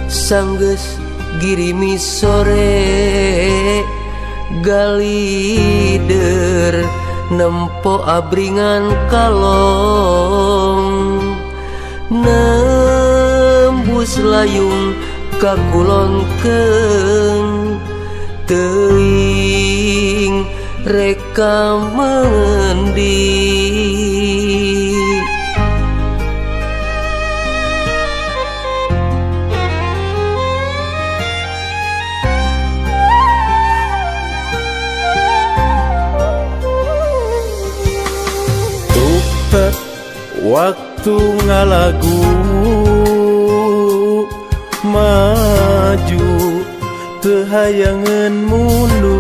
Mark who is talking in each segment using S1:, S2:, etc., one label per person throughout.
S1: Sanggeus girimis sore galider nempo abringan kalong nembus layung ka kulonkeung teuing reka mendi.
S2: Waktu ngalagu maju teu hayangeun mundur,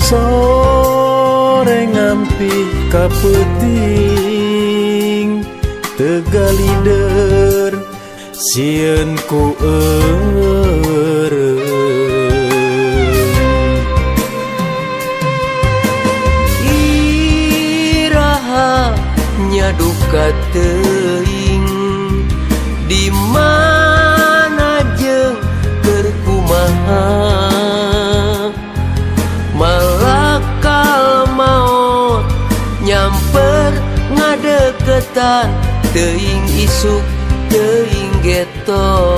S2: sore ngampih ka peuting teu galider sieun ku eureun.
S1: Nyaduka teuing di mana jeung keur kumaha malakal maot nyamper ngadeukeutan teuing isuk teuing geto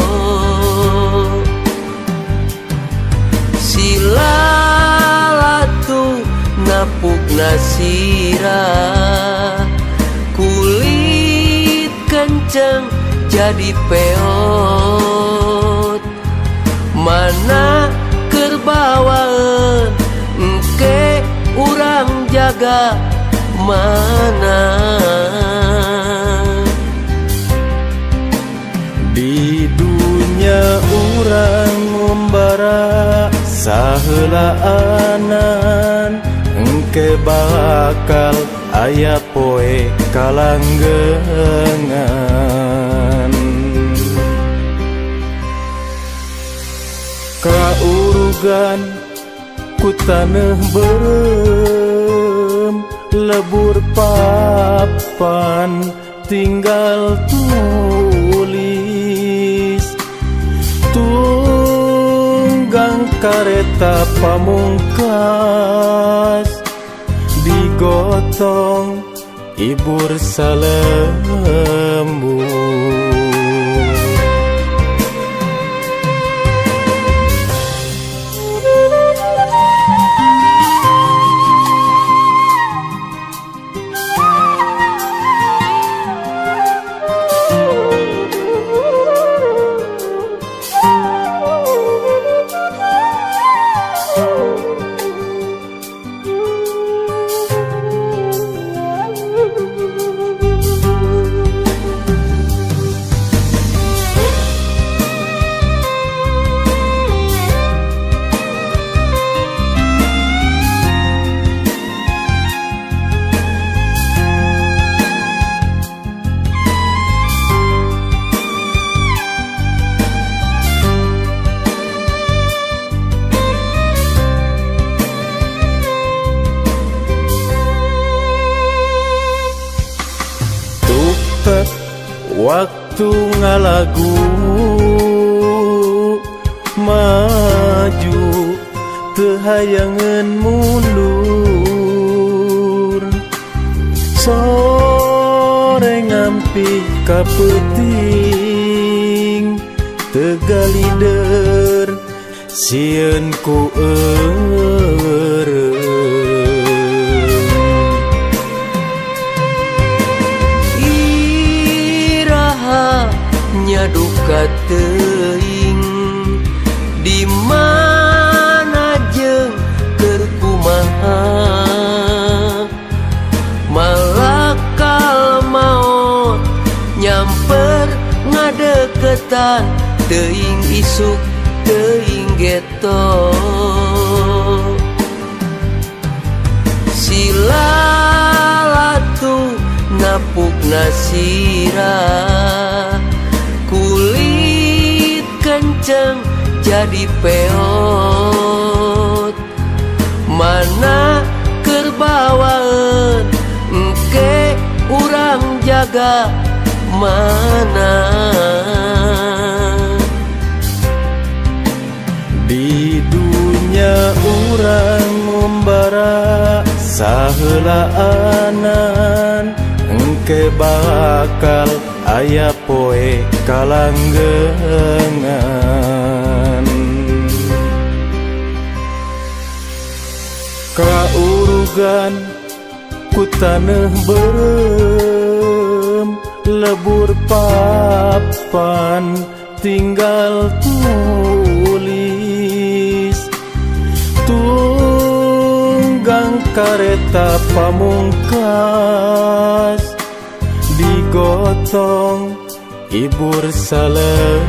S1: silalatu napuk nasira kulit kenceng jadi peot mana kerbawaeun engke urang jaga mana.
S2: Di dunya urang ngumbara saheulaanan engke bakal aya poe kalanggengan. Kaurugan ku taneuh beureum lebur papan tinggal tulis tunggang kareta pamungkas digotong ibur salembu. Waktu ngalagu maju teu hayangeun mundur, sore ngampih ka peuting teu galider sieun ku eureun.
S1: Nyaduka teuing di mana jeung keur kumaha malakal maot nyamper ngadeukeutan teuing isuk teuing geto silalatu napuk nasira kulit kenceng jadi peot mana kerbawaeun engke urang jaga mana.
S2: Di dunya urang ngumbara saheulaanan, engke bakal aya poe kalanggengan. Kaurugan ku taneuh beureum, lebur papan tinggal tulis, tunggang kareta pamungkas digotong ibur salembur.